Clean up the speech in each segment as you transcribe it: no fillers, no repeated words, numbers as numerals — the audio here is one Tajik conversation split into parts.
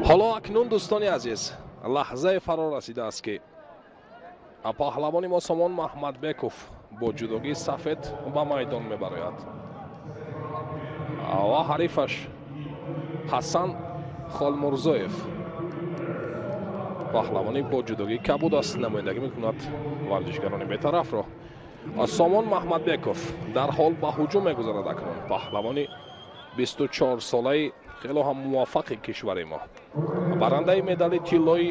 Ҳоло акнун, дӯстони азиз, лаҳзаи фаро расидааст, ки паҳлавони мо Сомон Маҳмадбеков бо ҷудогии сафед ба майдон мебарояд ва ҳарифаш Ҳасан Холмурзоев, паҳлавони бо ҷудогии кабуд аст, намояндагӣ мекунад варзишгарони бетарафро. Сомон Маҳмадбеков дарҳол ба ҳуҷум мегузарад. Акнун паҳлавони 24-солаи хело ҳам муваффақи кишвари мо, барандаи медали тиллои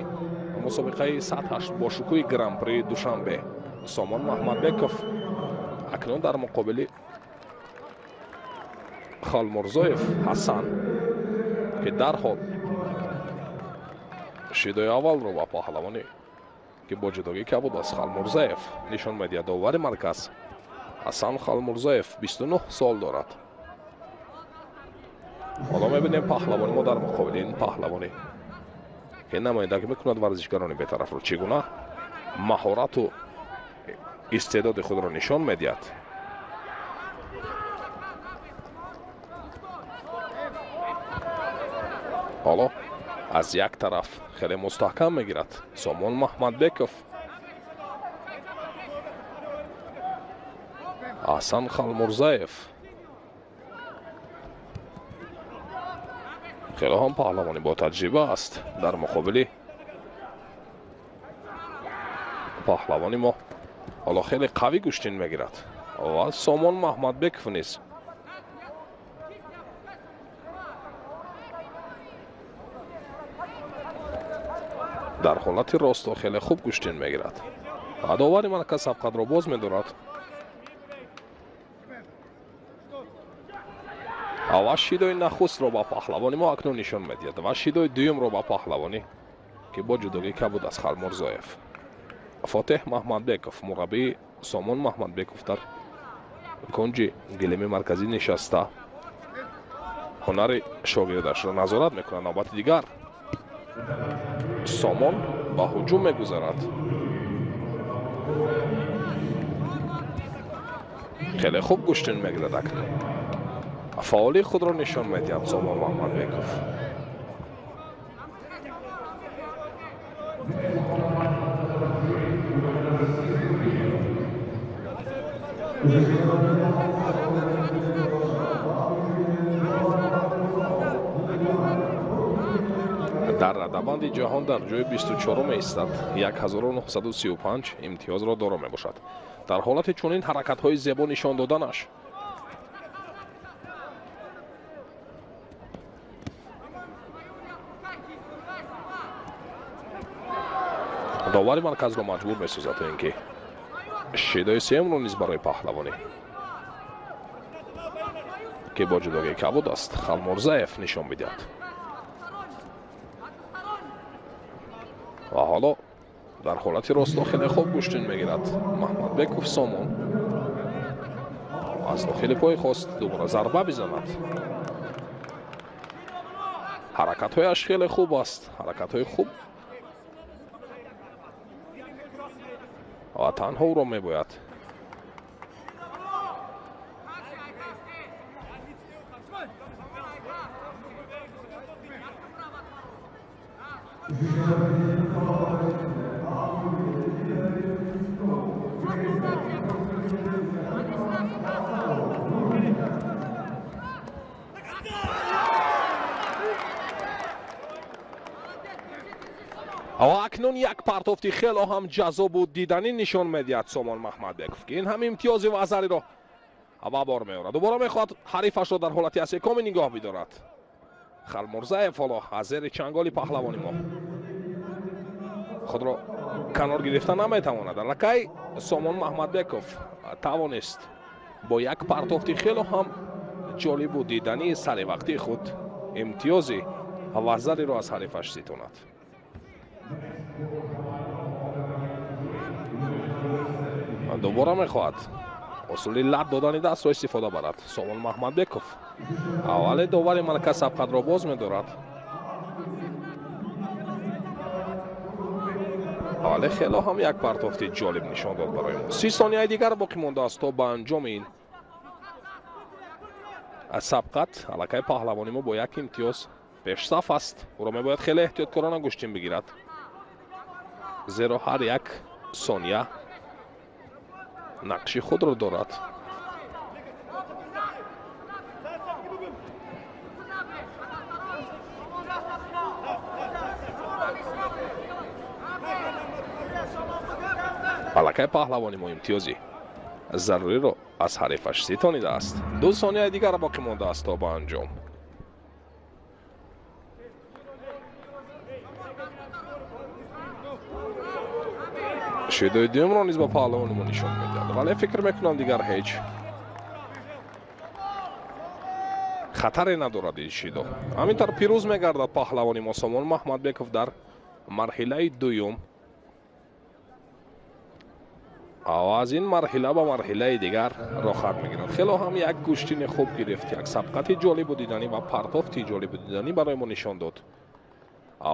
мусобиқаи сатҳаш бошукӯҳи Гран-при Душанбе, Сомон Маҳмадбеков акнун дар муқобили Холмурзоев Ҳасан, ки дарҳол шидои аввалро ба паҳлавоне, ки бо ҷудогӣ кабуд аст, Халмурзаев нишон медиҳад. Довари марказ. Ҳасан Халмурзаев 29 сол дорад. Ҳоло мебинем, паҳлавони мо дар муқобили ин паҳлавоне, ки намояндагӣ мекунад варзишгарони бетарафро, чӣ гуна маҳорату истеъдоди худро нишон медиҳад. Ҳоло аз як тараф хеле мустаҳкам мегирад Сомон Маҳмадбеков. Ҳасан Халмурзаев хеле ҳам паҳлавони бо таҷриба аст. Дар муқобили паҳлавони мо ҳоло хеле қавӣ гӯштин мегирад ва Сомон Маҳмадбеков низ дар ҳолати росто хеле хуб гӯштин мегирад ва довари марказ сабқатро боз медорад ва шидои нахустро ба паҳлавони мо акнун нишон медиҳад ва шидои дуюмро ба паҳлавонӣ, ки бо ҷудогӣ кабуд аст, Халмурзоев. Фотеҳ Маҳмадбеков, мураббии Сомон Маҳмадбеков, дар кунҷи гилеми марказӣ нишаста, ҳунари шогирдашро назорат мекунад. Навбати дигар Сомон ба ҳуҷум мегузарад. Хеле хуб гӯштин мегирад. Акнун фаъолии худро нишон медиҳад Сомон Маҳмадбеков. Дар радабанди ҷаҳон дар ҷои 24 меистад, 1935 имтиёзро доро мебошад. Дар ҳолати чунин ҳаракатҳои зебо нишон доданаш довари марказро маҷбур месозад, то ин ки шидои сеюмро низ барои паҳлавонӣ, ки бо ҷудогии кабуд аст, Халмурзаев нишон бидиҳад. Ва ҳоло дар ҳолати росто хеле хуб гӯштин мегирад Маҳмадбеков Сомон. Аз дохили пой хост дубора зарба бизанад. Ҳаракатҳояш хеле хуб аст, ҳаракатҳои хуб, ва танҳо ӯро мебояд ва акнун як партофти хело ҳам ҷазобу диданӣ нишон медиҳад Сомон Маҳмадбеков, ки ин ҳам имтиёзи вазариро ба бор меорад. Дубора мехоҳад ҳарифашро дар ҳолати асекомӣ нигоҳ бидорад. Халмурзаев ҳоло аз зери чанголи паҳлавони мо худро канор гирифта наметавонад. Аллакай Сомон Маҳмадбеков тавонист бо як партофти хело ҳам ҷолибу дидании саривақтии худ имтиёзи вазариро аз ҳарифаш ситонад. Дубора мехоҳад усули лат додани дастро истифода барад Сомон Маҳмадбеков. Аввале довари марказ сабқатро боз медорад. Вале хело ҳам як партофти ҷолиб нишон дод барои мо. 30 сонияи дигар боқӣ мондааст то ба анҷоми ин сабқат. Аллакай паҳлавони мо бо як имтиёз Пешсаф аст, ӯро мебояд хеле эҳтиёткорона гӯштин бигирад, зеро ҳар як сония нақши худро дорад. Аллакай паҳлавони мо имтиёзи заруриро аз ҳарифаш ситонидааст. 2 сонияи дигар боқӣ мондааст то ба анҷом. Шидои дуюмро низ ба паҳлавони мо нишон медиҳад, вале фикр мекунам дигар ҳеҷ хатаре надорад ин шидо. Ҳамин тавр пирӯз мегардад паҳлавони мо Сомон Маҳмадбеков дар марҳилаи дуюм. Аз ин марҳила ба марҳилаи дигар роҳат мегирад. Хело ҳам як гӯштини хуб гирифт, як сабқати ҷолибу диданӣ ва партофти ҷолибу диданӣ барои мо нишон дод.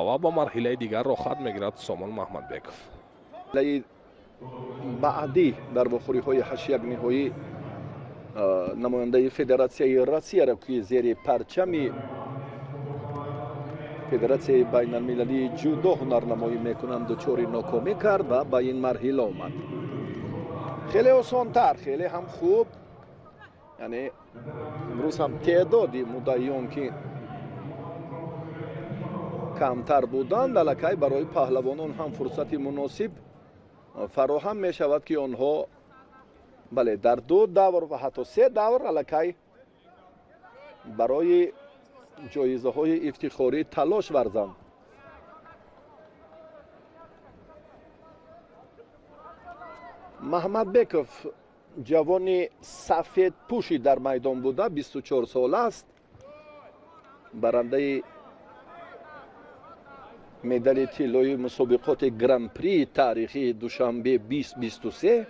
Ва ба марҳилаи дигар роҳат мегирад Сомон Маҳмадбеков. Баъдӣ дар вохӯриҳои 8-1 ниҳоӣ намояндаи Федератсияи Россияро, ки зери парчами Федератсияи байналмилалии ҷудо ҳунарнамоӣ мекунанд, дучори нокомӣ кард ва ба ин марҳила омад. Хеле осонтар, хеле ҳам хуб. Яъне имрӯз ҳам теъдоди муддаиён ки камтар буданд, аллакай барои паҳлавонон ҳам фурсати муносиб фароҳам мешавад, ки онҳо бале дар 2 давр ва ҳатто 3 давр аллакай барои ҷоизаҳои ифтихорӣ талош варзанд. Маҳмадбеков ҷавони сафедпӯши дар майдон буда, 24 сола аст, барандаи медали тиллои мусобиқоти гран-при таърихии Душанбе 2023,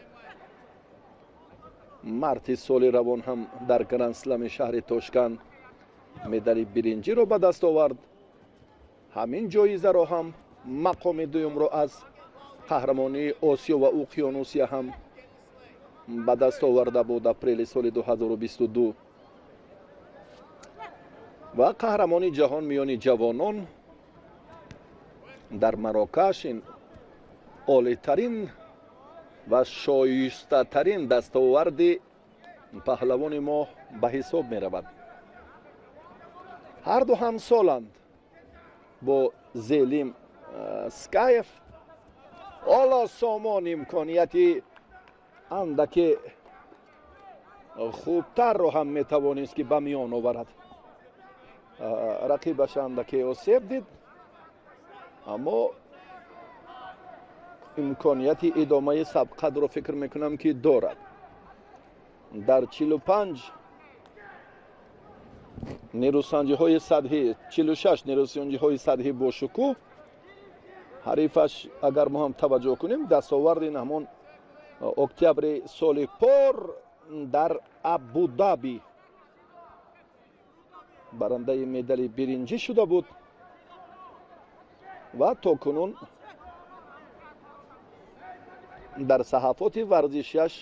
марти соли равон ҳам дар гранд-слами шаҳри Тошканд медали биринҷиро ба даст овард. Ҳамин ҷоизаро ҳам мақоми дуюмро аз қаҳрамонии Осиё ва Уқёнусия ҳам ба даст оварда буд апрели соли 2022 ва қаҳрамони ҷаҳон миёни ҷавонон дар Марокаш. Ин олитарин ва шоистатарин дастоварди паҳлавони мо ба ҳисоб меравад. Ҳар ду ҳамсоланд бо Зелим Скаев. Ҳоло Сомон имконияти андаке хубтарро ҳам метавонист, ки ба миён оварад. Рақибаш андаке осеб дид, аммо имконияти идомаи сабқатро фикр мекунам, ки дорад. Дар 45 нерӯсанҷиҳои сатҳӣ, 46 нерӯсанҷиҳои сатҳӣ бошукӯҳ ҳарифаш, агар мо ҳам таваҷҷӯҳ кунем, дастоварди ин ҳамон октябри соли пор дар Абудаби барандаи медали биринҷӣ шуда буд ва то кунун дар саҳафоти варзишиаш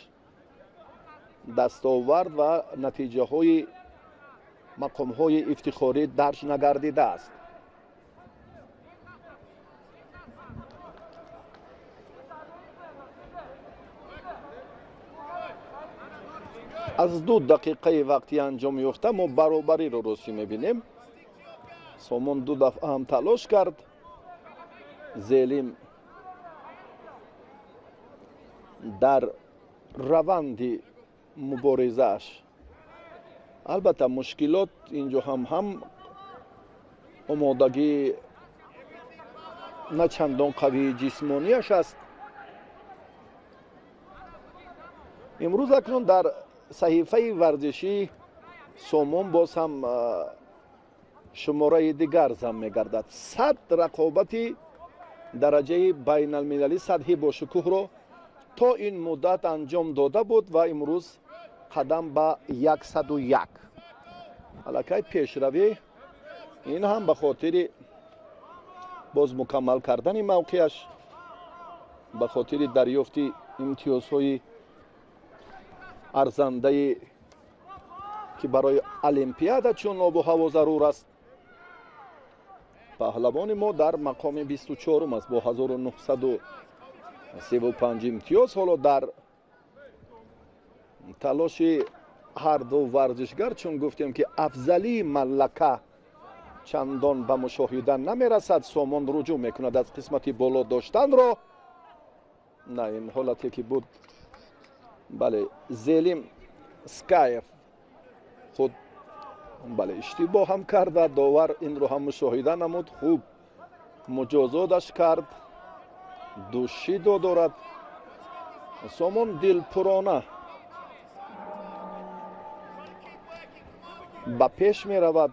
дастовард ва натиҷаҳои мақомҳои ифтихорӣ дарҷ нагардидааст. Аз 2 дақиқаи вақти анҷом ёфта мо баробариро ростӣ мебинем. Сомон 2 дафъа ҳам талош кард. Зелим дар раванди муборизааш албатта мушкилот инҷо ҳам омодагӣ на чандон қавии ҷисмонияш аст. Имрӯз акнун дар саҳифаи варзишӣ Сомон боз ҳам шумораи дигар зам мегардад. 100 рақобати дараҷаи байналмилалӣ сатҳи бошукӯҳро то ин муддат анҷом дода буд ва имрӯз қадам ба 101. Аллакай пешравӣ ин ҳам ба хотири боз мукаммал кардани мавқеаш, ба хотири дарёфти имтиёзҳои арзандае ки барои олимпиада чун обу ҳаво зарур аст. Паҳлавони мо дар мақоми 24 аст бо 1935 имтиёз. Ҳоло дар талоши ҳар ду варзишгар, чун гуфтем ки афзалии маллака чандон ба мушоҳида намерасад, Сомон руҷӯъ мекунад аз қисмати боло доштанро. На, ин ҳолате ки буд, бале, Зелим Скаев худ бале иштибоҳ ҳам карда, довар инро ҳам мушоҳида намуд, хуб муҷозоташ кард, душидо дорад. Сомон дилпурона ба пеш меравад.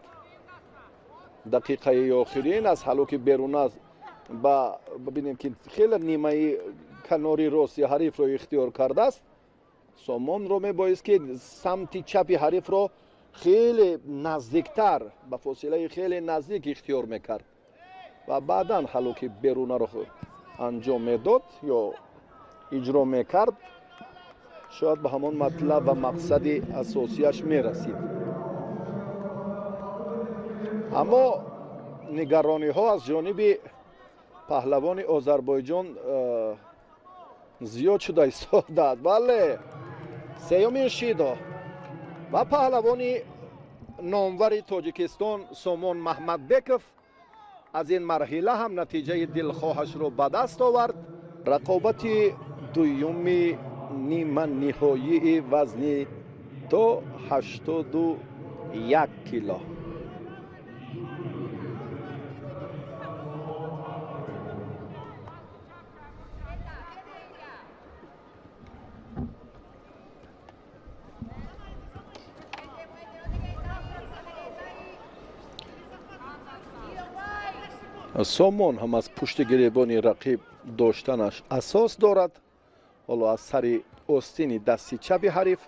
Дақиқаи охирин аз ҳалуки беруна ба бибинем ки хеле нимаи канори рости ҳарифро ихтиёр кардааст. Сомонро мебоист ки самти чапи ҳарифро хеле наздиктар, ба фосилаи хеле наздик ихтиёр мекард ва баъдан ҳалуки берунаро анҷом медод ё иҷро мекард, шояд ба ҳамон матлаб ва мақсади асосияш мерасид. Аммо нигарониҳо аз ҷониби паҳлавони Озарбойҷон зиёд шуда истодааст. Бале, сеюмин шидо ва паҳлавони номвари Тоҷикистон Сомон Маҳмадбеков аз ин марҳила ҳам натиҷаи дилхоҳашро ба даст овард. Рақобати дуюми ниманиҳоии вазни то 81 кило. Сомон ҳам аз пушти гиребони рақиб доштанаш асос дорад. Ҳоло аз сари остини дасти чапи ҳариф,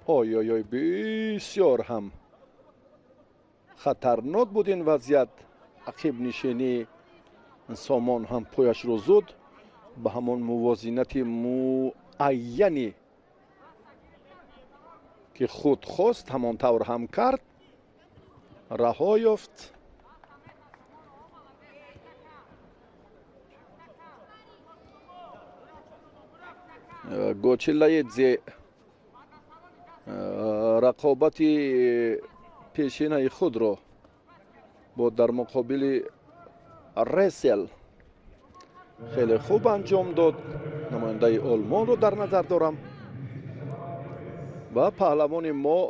ой ой ой, бисёр ҳам хатарнок буд ин вазъият. Ақибнишинии Сомон ҳам пояшро зуд ба ҳамон мувозинати муайяне ки худ хост ҳамон тавр ҳам кард, раҳо ёфт. Гочилаидзе рақобати пешинаи худро бо дар муқобили Ресел хеле хуб анҷом дод. Намояндаи Олмонро дар назар дорам ва паҳлавони мо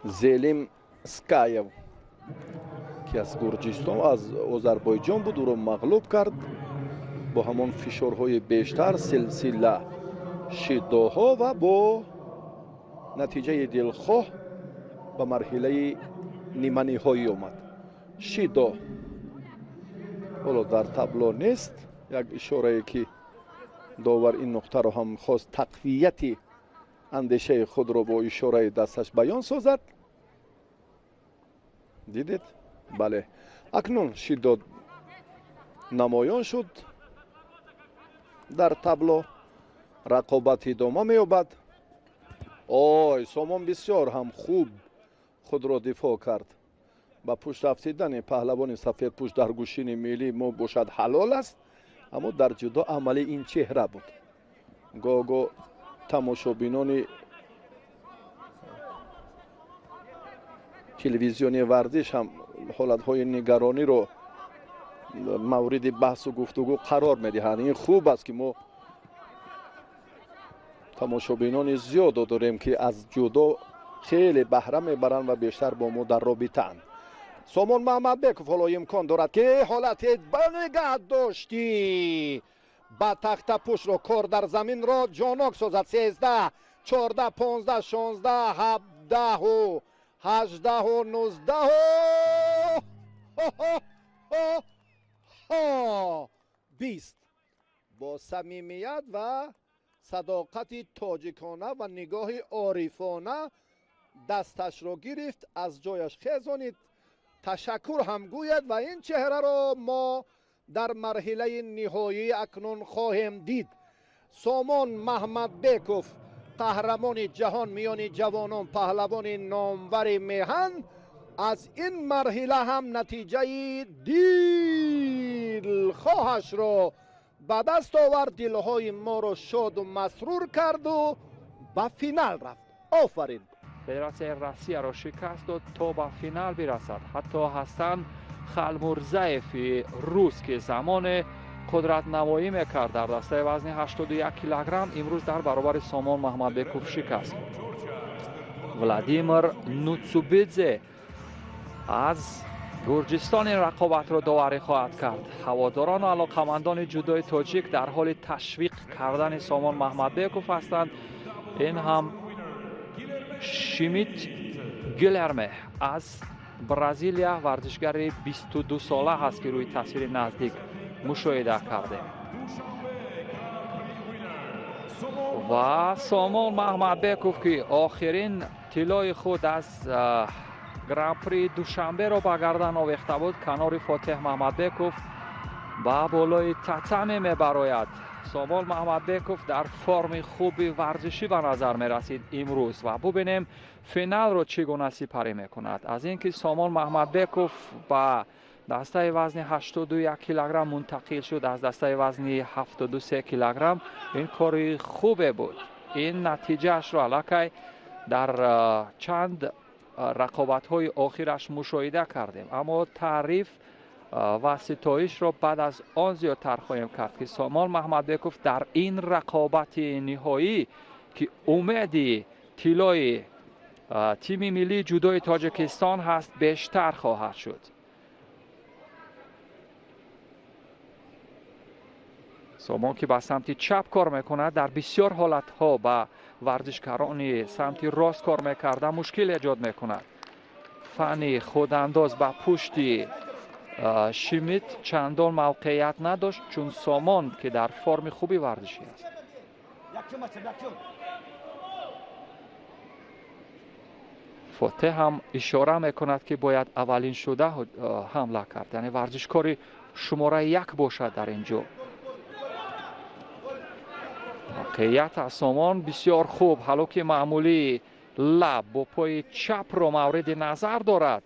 Зелим Скаев ки аз Гурҷистон, аз Озарбойҷон буд, ӯро мағлуб кард бо ҳамон фишорҳои бештар, силсила шидоҳо ва бо натиҷаи дилхоҳ ба марҳилаи ниманиҳоӣ омад. Шидо ҳоло дар табло нест, як ишорае ки довар ин нуқтаро ҳам хост тақвияти андешаи худро бо ишораи дасташ баён созад. Дидед? Бале, акнун шидо намоён шуд дар табло. Рақобат идома меёбад. Ой, Сомон бисёр ҳам хуб худро дифоъ кард. Ба пушт афтидани паҳлавони сафедпӯш дар гӯшини миллии мо бошад ҳалол аст, аммо дар ҷудо амали ин чеҳра буд. Гоҳ-гоҳ тамошобинони телевизиони варзиш ҳам ҳолатҳои нигарониро мавриди баҳсу гуфтугӯ қарор медиҳанд. Ин хуб аст ки мо тамошобинони зиёдо дорем ки аз ҷудо хеле баҳра мебаранд ва бештар бо мо дар робитаанд. Сомон Маҳмадбеков ҳоло имкон дорад ки ҳолати ба нигаҳ доштӣ ба тахтапӯшро кор дар заминро ҷонок созад. 13, 14, 15, 16, 17, 18, 19, 20. Бо самимият ва садоқати тоҷикона ва нигоҳи орифона дасташро гирифт, аз ҷояш хезонид, ташаккур ҳам гӯяд ва ин чеҳраро мо дар марҳилаи ниҳоӣ акнун хоҳем дид. Сомон Маҳмадбеков Қаҳрамони ҷаҳон миёни ҷавонон, паҳлавони номвари меҳан аз ин марҳила ҳам натиҷаи дилхоҳашро ба даст овард, дилҳои моро шоду масрур карду ба финал рафт. Офарин! Федератсияи Россияро шикаст дод, то ба финал бирасад. Ҳатто Ҳасан Халмурзаеви рус, ки замоне қудратнамоӣ мекард дар дастаи вазни 81 килограмм, имрӯз дар баробари Сомон Маҳмадбеков шикаст. Владимир Нуцубидзе аз Гурҷистон ин рақобатро доварӣ хоҳад кард. Ҳаводорону алоқамандони ҷудои тоҷик дар ҳоли ташвиқ кардани Сомон Маҳмадбеков ҳастанд. Ин ҳам Шимит Гилерме аз Бразилия, варзишгари 22 сола ҳаст, ки рӯи тасвири наздик мушоҳида кардем. Ва Сомон Маҳмадбеков, ки охирин тиллои худ аз Гран-при Душанберо ба гардан овехта буд, канори Фотеҳ Маҳмадбеков ба болои татами мебарояд. Сомон Маҳмадбеков дар форми хуби варзишӣ ба назар мерасид имрӯз ва бубинем, финалро чӣ гуна сипарӣ мекунад. Аз ин ки Сомон Маҳмадбеков ба дастаи вазни 81 килограмм мунтақил шуд аз дастаи вазни 73 килограмм, ин кори хубе буд. Ин натиҷаашро аллакай дар чанд рақобатҳои охираш мушоҳида кардем, аммо таъриф ва ситоишро баъд аз он зиёдтар хоҳем кард, ки Сомон Маҳмадбеков дар ин рақобати ниҳоӣ, ки умеди тиллои тими миллии ҷудои Тоҷикистон ҳаст, бештар хоҳад шуд. Сомон, ки ба самти чап кор мекунад, дар бисёр ҳолатҳо ба варзишгарони самти рост кор мекарда мушкил эҷод мекунад. Фанни худандоз ба пушти Шимит чандон мавқеият надошт, чун Сомон, ки дар форми хуби варзишӣ аст. Фотеҳ ҳам ишора мекунад, ки бояд аввалин шуда ҳамла кард, яъне варзишкори шумораи як бошад дар ин ҷо. Мавқеият аз Сомон бисёр хуб, ҳалоки маъмулии лаб бо пои чапро мавриди назар дорад.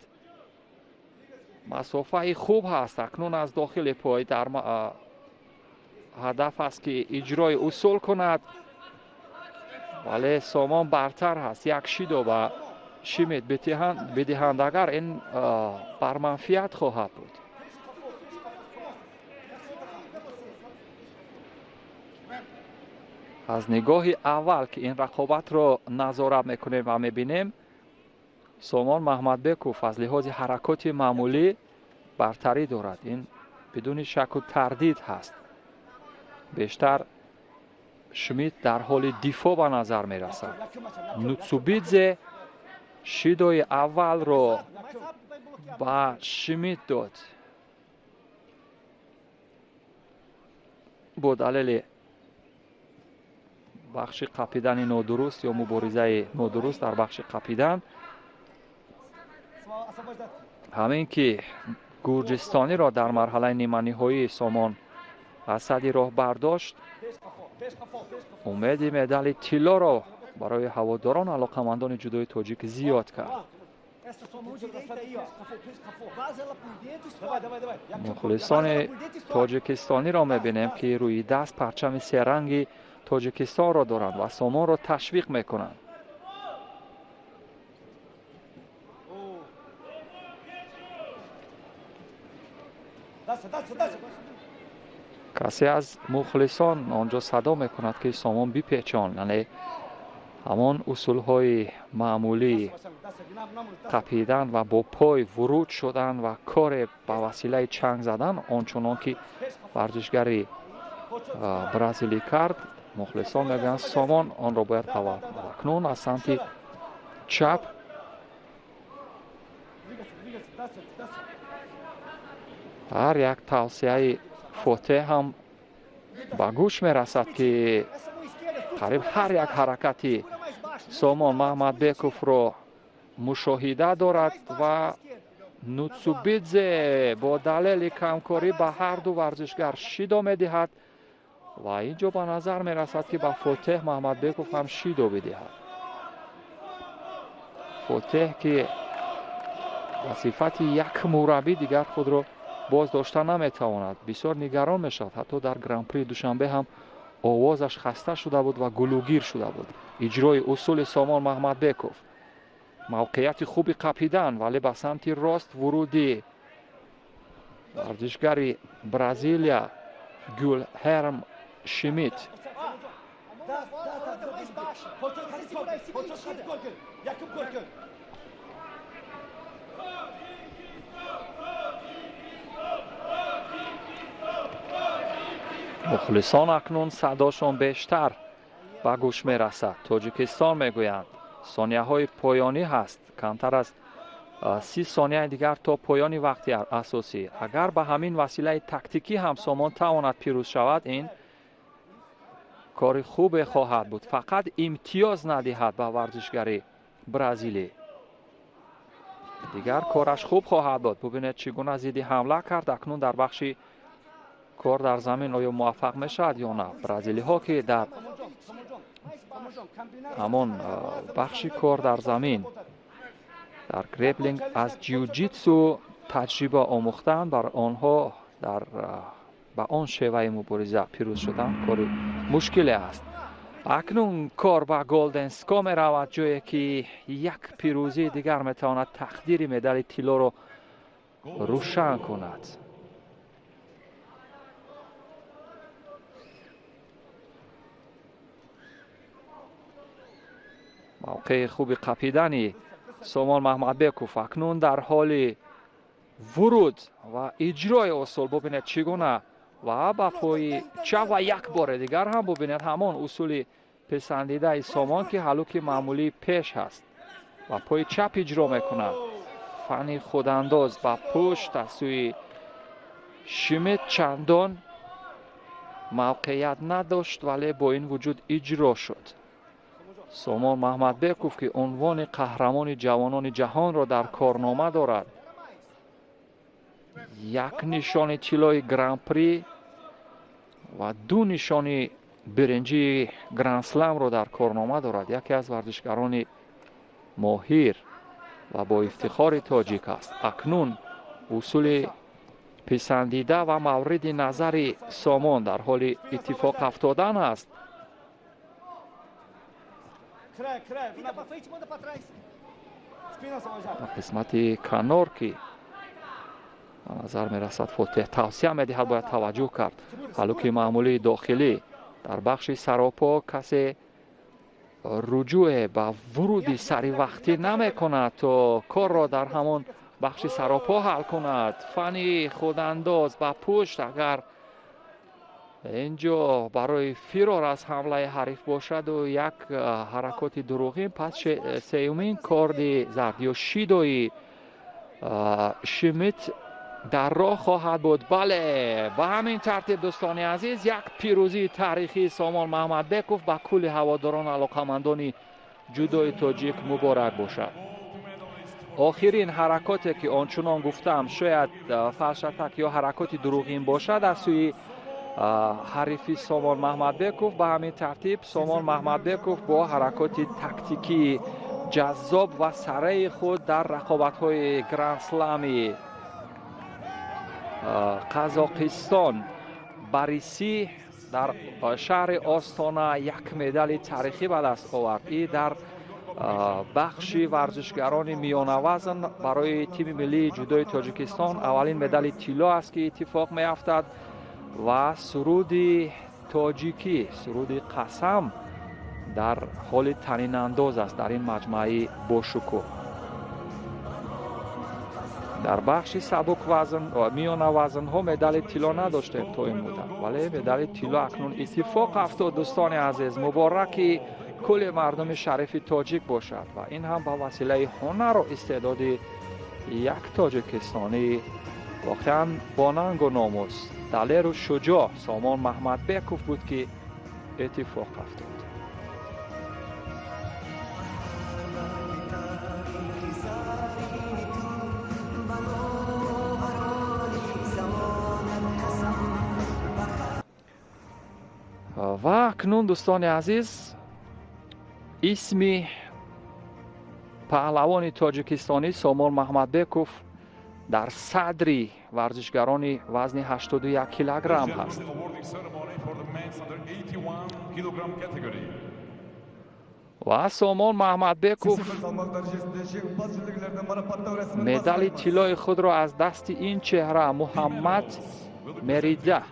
Масофаи хуб ҳаст акнун аз дохили пой, дар ҳадаф аст, ки иҷрои усул кунад, вале Сомон бартар ҳаст. Як шидо ба Шимит бидиҳанд, агар ин бар манфиат хоҳад буд. Аз нигоҳи аввал, ки ин рақобатро назорат мекунем ва мебинем, Сомон Маҳмадбеков аз лиҳози ҳаракоти маъмулӣ бартарӣ дорад. Ин бидуни шаку тардид ҳаст. Бештар Шмидт дар ҳоли дифоъ ба назар мерасад. Нуцубидзе шидои аввалро ба Шмидт дод. Бо далели бахши қапидани нодуруст ё муборизаи нодуруст дар бахши қапидан, ҳамин ки гурҷистониро дар марҳалаи ниманиҳоии Сомон аз сади роҳ бардошт, умеди медали тиллоро барои ҳаводорон алоқамандони ҷудои тоҷик зиёд кард. Мухлисони тоҷикистониро мебинем, ки рӯи даст парчами серанги Тоҷикистонро доранд ва Сомонро ташвиқ мекунанд. Касе аз мухлисон онҷо садо мекунад, ки Сомон бипечон, яъне ҳамон усулҳои маъмулии қапидан ва бо пой вуруд шудан ва коре ба василаи чанг задан, ончунон ки варзишгари бразилӣ кард. Мухлисон мегӯянд, Сомон онро бояд аввал кунад. Акнун аз самти чап ҳар як тавсияи Фотеҳ ҳам ба гӯш мерасад, ки қариб ҳар як ҳаракати Сомон Маҳмадбековро мушоҳида дорад ва Нуцубидзе бо далели камкорӣ ба ҳар ду варзишгар шидо медиҳад Ва ин ҷо ба назар мерасад, ки ба Фотеҳ Маҳмадбеков ҳам шидо бидиҳад. Фотеҳ, ки ба сифати як мураббӣ дигар худро боз дошта наметавонад, бисёр нигарон мешавад. Ҳатто дар Гран-при Душанбе ҳам овозаш хаста шуда буд ва гулугир шуда буд. Иҷрои усули Сомон Маҳмадбеков, мавқеияти хуби қапидан, вале ба самти рост вуруди варзишгари Бразилия Гюлҳерм Шимит. Мухлисон акнун садошон бештар ба гӯш мерасад. Тоҷикистон мегӯянд. Сонияҳои поёнӣ ҳаст, камтар аз 30 сонияи дигар то поёни вақти асосӣ. Агар ба ҳамин василаи тактикӣ ҳам Сомон тавонад пирӯз шавад, ин кори хубе хоҳад буд. Фақат имтиёз надиҳад ба варзишгари бразилӣ, дигар кораш хуб хоҳад буд. Бубинед, чӣ гуна зидди ҳамла кард. Акнун дар бахши кор дар замин оё муваффақ мешавад ё на? Бразилиҳо, ки дар ҳамон бахши кор дар замин, дар греплинг аз ҷиу-ҷитсу таҷриба омӯхтанд, бар онҳо дар ба он шеваи мубориза пирӯз шудан кори мушкиле аст. Акнун кор ба Голден Ско меравад, ҷое ки як пирӯзии дигар метавонад тақдири медали тиллоро рӯшан кунад. Мавқеи хуби қапидани Сомон Маҳмадбеков акнун дар ҳоли вуруд ва иҷрои усул. Бубинед, чӣ гуна ва ба пои чап, ва як боре дигар ҳам бубинед, ҳамон усули писандидаи Сомон, ки ҳалуки маъмулии пеш ҳаст, ба пои чап иҷро мекунад. Фани худандоз ба пушт аз сӯи Шимит чандон мавқеият надошт, вале бо ин вуҷуд иҷро шуд. Сомон Маҳмадбеков, ки унвони қаҳрамони ҷавонони ҷаҳонро дар корнома дорад, як нишони тиллои Гран-при ва ду нишони биринҷии Гранд-сламро дар корнома дорад, яке аз варзишгарони моҳир ва бо ифтихори тоҷик аст. Акнун усули писандида ва мавриди назари Сомон дар ҳоли иттифоқ афтодан аст. Қисмати канор, ки ба назар мерасад Фотеҳ тавсия медиҳад, бояд таваҷҷӯҳ кард. Ҳалуки маъмулии дохилӣ дар бахши саропо касе руҷӯе ба вуруди саривақтӣ намекунад, то корро дар ҳамон бахши саропо ҳал кунад. Фани худандоз ба пушт, агар ин ҷо барои фирор аз ҳамлаи ҳариф бошаду як ҳаракоти дурӯғин, пас сеюмин корди зард ё шидои Шимит дар роҳ хоҳад буд. Бале, ба ҳамин тартиб, дӯстони азиз, як пирӯзии таърихии Сомон Маҳмадбеков ба кулли ҳаводорон, алоқамандони ҷудои тоҷик муборак бошад. Охирин ҳаракоте, ки ончунон гуфтам, шояд фалшатак ё ҳаракоти дурӯғин бошад аз сӯи ҳарифи Сомон Маҳмадбеков. Ба ҳамин тартиб Сомон Маҳмадбеков бо ҳаракоти тактикии ҷаззоб ва сараи худ дар рақобатҳои Гранд-слами Қазоқистон Барисӣ дар шаҳри Остона як медали таърихӣ ба даст овард. И дар бахши варзишгарони миёнавазн барои тими миллии ҷудои Тоҷикистон аввалин медали тилло аст, ки иттифоқ меафтад, ва суруди тоҷикӣ, суруди қасам дар ҳоли танинандоз аст дар ин маҷмӯаи бошукӯҳ. Дар бахши сабуквазн, миёнавазнҳо медали тилло надоштем то ин муддат, вале медали тилло акнун иттифоқ афтод. Дӯстони азиз, мубораки кулли мардуми шарифи тоҷик бошад, ва ин ҳам ба василаи ҳунару истеъдоди як тоҷикистонӣ воқеан бо нангу номус, далеру шуҷоъ Сомон Маҳмадбеков буд, ки иттифоқ афтод. Ва акнун, дӯстони азиз, исми паҳлавони тоҷикистонӣ Сомон Маҳмадбеков дар садри варзишгарони вазни 81 килограмм ҳаст. Ва Сомон Маҳмадбеков медали тиллои худро аз дасти ин чеҳра Муҳаммад Мерида,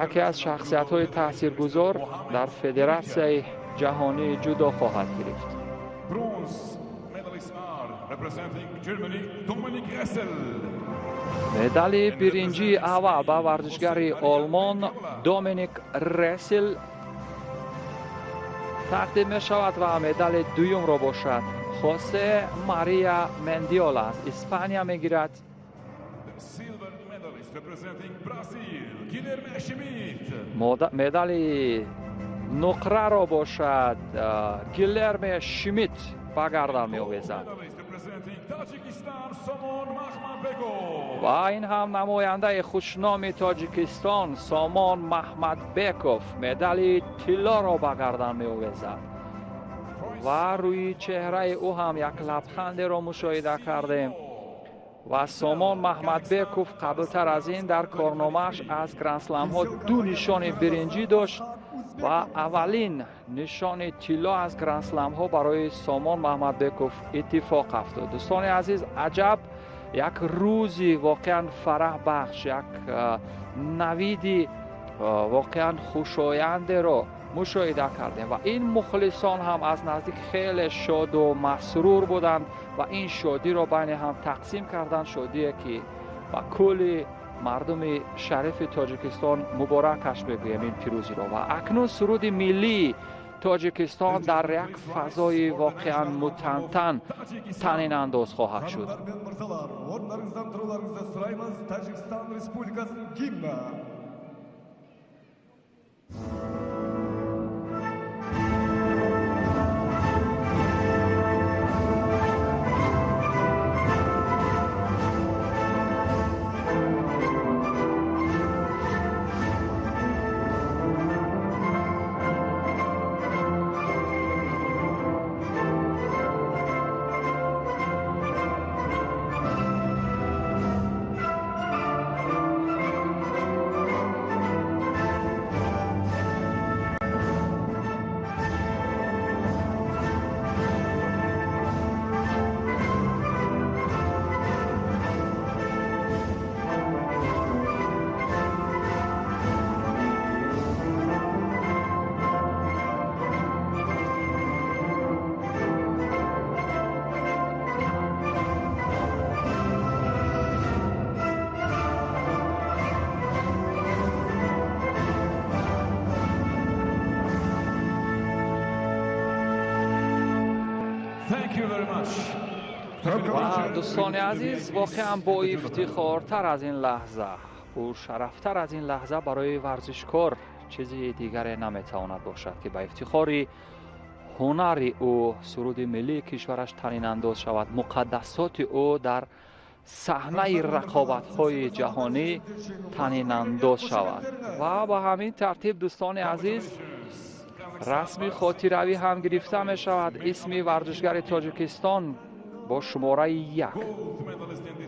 яке аз шахсиятҳои таъсиргузор дар Федератсияи ҷаҳонии ҷудо, хоҳад гирифт. Медали биринҷии аввал ба варзишгари олмон Доминик Ресел тақдим мешавад ва медали дуюмро бошад Хосе Мария Мендиола аз Испания мегирад. Медали нуқраро бошад Гилерме Шмидт ба гардан меовезад. Ва ин ҳам намояндаи хушноми Тоҷикистон Сомон Маҳмадбеков медали тиллоро ба гардан меовезад ва рӯи чеҳраи ӯ ҳам як лабхандеро мушоҳида кардем. Ва Сомон Маҳмадбеков қаблтар аз ин дар корномааш аз грандсламҳо ду нишони биринҷӣ дошт ва аввалин нишони тилло аз грандсламҳо барои Сомон Маҳмадбеков иттифоқ афтод. Дӯстони азиз, аҷаб як рӯзи воқеан фараҳбахш, як навиди воқеан хушояндеро мушоҳида кардем ва ин мухлисон ҳам аз наздик хеле шоду масрур буданд ва ин шодиро байни ҳам тақсим карданд, шодие ки ба кулли мардуми шарифи Тоҷикистон муборакаш мегӯем ин пирӯзиро. Ва акнун суруди миллии Тоҷикистон дар як фазои воқеан мутантан танинандоз хоҳад шуд. Орындарыңыздан тұруларыңызды сұраймыз. Тәжікстан Республикасының гимні. Ва дӯстони азиз, воқеан боифтихортар аз ин лаҳза, пуршарафтар аз ин лаҳза барои варзишкор чизи дигаре наметавонад бошад, ки ба ифтихори ҳунари ӯ суруди миллии кишвараш танинандоз шавад, муқаддасоти ӯ дар саҳнаи рақобатҳои ҷаҳонӣ танинандоз шавад. Ва ба ҳамин тартиб, дӯстони азиз, расми хотиравӣ ҳам гирифта мешавад. Исми варзишгари Тоҷикистон бо шумораи 1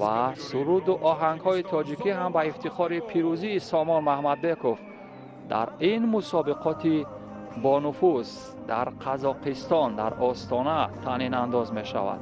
ва суруду оҳангҳои тоҷикӣ ҳам ба ифтихори пирӯзии Сомон Маҳмадбеков дар ин мусобиқоти бонуфуз дар Қазоқистон дар Остона танинандоз мешавад.